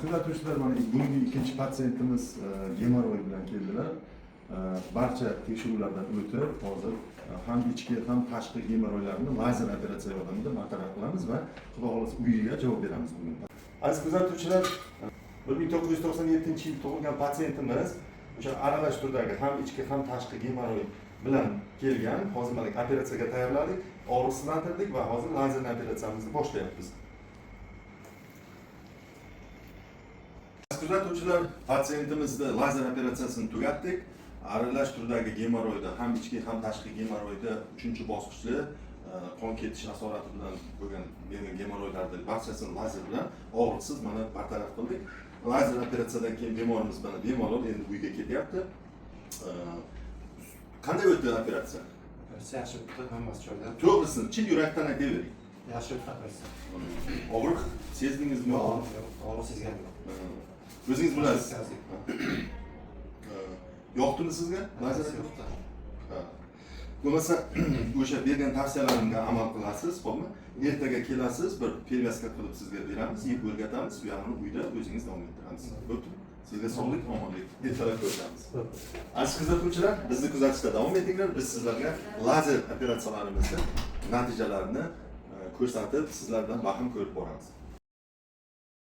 Aziz kuzatuvchilar, mana bugungi ikkinchi patsientimiz gemoroy bilan keldilar. Barcha tekshiruvlardan o'tib, hozir ham ichki, ham tashqi gemoroylarni lazer operatsiya yordamida bartaraf qilamiz va Xudo xohlasa uyiga javob beramiz bugun. Aziz kuzatuvchilar, 1997-yil tug'ilgan patsientimiz o'sha aralash turdagi ham ichki, ham tashqi gemoroy bilan kelgan. Hozir mana operatsiyaga tayyorladik, og'riqsizlantirdik va hozir lazer operatsiyamizni boshlayapmiz. Kuzatuvchilar, patsientimizni lazer operatsiyasini tugatdik. Aralash turdagi gemoroyda ham ichki, ham tashqi gemoroyda 3-bosqichli qon ketish asorati bilan bo'lgan gemoroylarni barchasini lazer bilan og'riqsiz mana bartaraf qildik. Lazer operatsiyadan keyin bemorimiz mana bemalol endi uyga ketyapti. Qanday o'tdi operatsiya? Operatsiya yaxshi o'tdi, hammasi joyida. To'g'risini chin yurakdan aytavering. Yaxshi o'tdi operatsiya. Og'riq sezdingizmi? Yo'q, yo'q, og'riq sezganim yo'q. O'zingiz bilasiz. O'tkazdik. Yoqdimi sizga? Lazer Operatsiya yoqdi. Ha. Bo'lmasa o'sha bergan tavsiyalarimga amal qilasiz, xo'pmi? Ertaga kelasiz, bir перевязка qilib sizga beramiz, yeb o'rgatamiz, u yog'ini uyda o'zingiz davom ettiramiz. Bo'ptimi? Sizga sog'lik, omonlik. Ertalab ko'rishamiz. Aziz kuzatuvchilar, bizni kuzatishda davom etinglar. Biz sizlarga lazer operatsiyalarimizni natijalarini ko'rsatib, sizlar bilan baham ko'rib boramiz.